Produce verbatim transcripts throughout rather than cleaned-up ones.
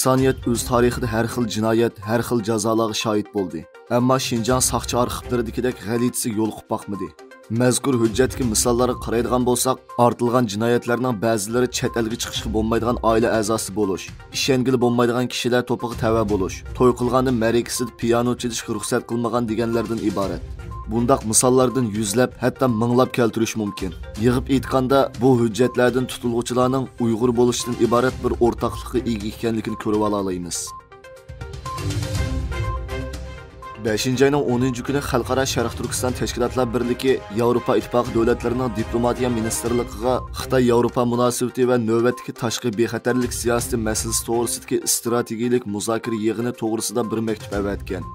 ئىنسانىيەت ئۆز تارىخىدا ھەر خىل جىنايەت، ھەر خىل جازالارغا شاھىت بولدى. ئەمما شىنجاڭ ساقچى ئارخىپلىرىدىكىدەك غەلىتىسىگە يولۇقۇپ باقمىدى. مەزكۇر ھۆججەتتىكى مىساللارغا قارايدىغان بولساق، ئارتىلغان جىنايەتلەرنىڭ بەزىلىرى چەت ئەلگە چىقىشقا بولمايدىغان ئائىلە ئەزاسى بولۇش، ئىشەنگىلى بولمايدىغان كىشىلەر توپىغا تەۋە بولۇش، توي قىلغاندا مەرىكىسىدە پىيانو چېلىشقا رۇخسەت قىلمىغان دېگەنلەردىن ئىبارەت. بۇنداق مىساللاردىن يۈزلەپ، ھەتتا مىڭلاپ كەلتۈرۈش مۇمكىن. يىغىپ ئېيتقاندا، بۇ ھۆججەتلەردىن تۇتۇلغۇچىلارنىڭ ئۇيغۇر بولۇشتىن ئىبارەت بىر ئورتاقلىققا ئىگە ئىكەنلىكىنى كۆرۈۋالالايمىز. بەشىنچى ئاينىڭ ئونىنچى كۈنى خەلقئارا شەرق تۈركىستان تەشكىلاتلار بىرلىكى ياۋروپا ئىتتىپاقى دۆلەتلىرىنىڭ دىپلوماتىيە مىنىستىرلىقىغا خىتاي ياۋروپا مۇناسىۋىتى ۋە نۆۋەتتىكى تاشقى بىخەتەرلىك سىياسىتى مەسىلىسى توغرىسىدىكى ئىستراتېگىيىلىك مۇزاكىرە يىغىنى توغرىسىدا بىر مەكتۇپ ئەۋەتكەن.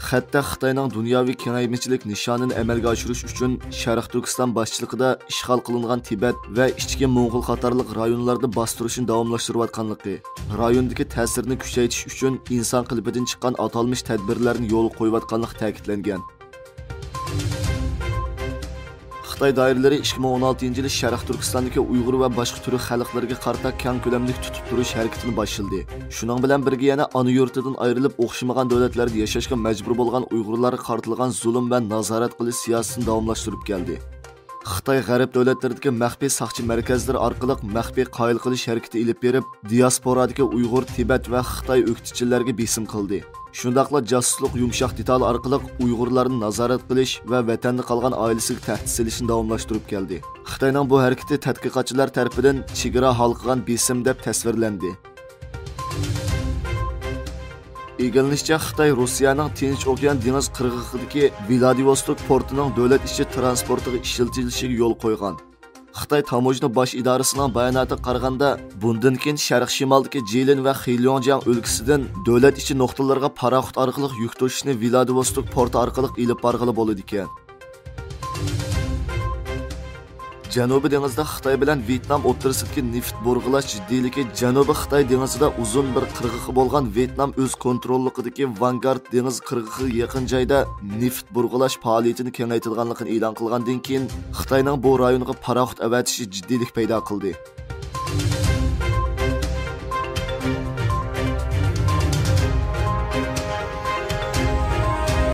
خەتتە خىتاينىڭ دۇنياۋى كېڭەيمىچىلىك نىشانىنى ئەمەلگە ئاشۇرۇش ئۈچۈن شەرق تۈركىستان باشچىلىقىدا ئىشغال قىلىنغان تىبەت ۋە ئىچكى موڭغۇل قاتارلىق رايونلاردا باستۇرۇشنى داۋاملاشتۇرۇۋاتقانلىقى، رايوندىكى تەسىرىنى كۈچەيتىش ئۈچۈن ئىنسان قېلىپىدىن چىققان ئاتالمىش تەدبىرلەرنى يولغا قويۇۋاتقانلىقى تەكىتلەنگەن. خىتاي دائىرىلىرى ئىككى مىڭ ئون ئالتىنچى يىلى شەرق تۈركىستاندىكى ئۇيغۇر ۋە باشقا تۈرك خەلقلىرىگە قارىتا كەڭ كۆلەملىك تۇتۇپ تۇرۇش ھەرىكىتىنى باشلىدى. شۇنىڭ بىلەن بىرگە يەنە ئانا يۇرتىدىن ئايرىلىپ ئوخشىمىغان دۆلەتلەردە ياشاشقا مەجبۇر بولغان ئۇيغۇرلارغا قارىتىلغان زۇلۇم ۋە نازارەت قىلىش سىياسىتىنى داۋاملاشتۇرۇپ كەلدى. خىتاي غەرب دۆلەتلىرىدىكى مەخپىي ساقچى مەركەزلىرى ئارقىلىق مەخپىي قايىل قىلىش ھەرىكىتى ئېلىپ بېرىپ، دىياسپورادىكى ئۇيغۇر، تىبەت ۋە خىتاي ئۆكتىچىلەرگە بېسىم قىلدى. شۇنداقلا جاسۇسلۇق يۇمشاق دېتالى ئارقىلىق ئۇيغۇرلارنى نازارەت قىلىش ۋە ۋەتەندە قالغان ئائىلىسىگە تەھدىت سېلىشنى داۋاملاشتۇرۇپ كەلدى. خىتاينىڭ بۇ ھەرىكىتى تەتقىقاتچىلار تەرىپىدىن چېگرا ھالقىغان بېسىم دەپ تەسۋىرلەندى. ئىگىلىنىشىچە، خىتاي روسىيەنىڭ تىنچ ئوكيان دېڭىز قىرغىقىدىكى ۋلادىۋوستوك پورتىنىڭ دۆلەت ئىچى تىرانسپورتىغا ئىشلىتىلىشىگە يول قويغان. خىتاي تاموژنا باش ئىدارىسىنىڭ باياناتىغا قارىغاندا، بۇندىن كېيىن شەرق شىمالدىكى جىلىن ۋە خېليوڭجياڭ ئۆلكىسىدىن دۆلەت ئىچى نۇقتىلىرىغا پاراخوت ئارقىلىق يۈك توشۇشنى ۋلادىۋوستوك پورتى ئارقىلىق ئېلىپ بارغىلى بولىدىكەن. جەنۇبىي دېڭىزدا خىتاي بىلەن ۋيېتنام ئوتتۇرىسىدىكى نېفىت بۇرغىلاش جىددىيلىكى جەنۇبىي خىتاي دېڭىزىدا ئۇزۇن بىر قىرغىقى بولغان ۋيېتنام ئۆز كونتروللۇقىدىكى ۋانگارد دېڭىز قىرغىقىغا يېقىن جايدا نېفىت بۇرغىلاش پائالىيىتىنى كېڭەيتىدىغانلىقىنى ئېلان قىلغاندىن كېيىن، خىتاينىڭ بۇ رايونغا پاراخوت ئەۋەتىشى جىددىيلىك پەيدا قىلدى.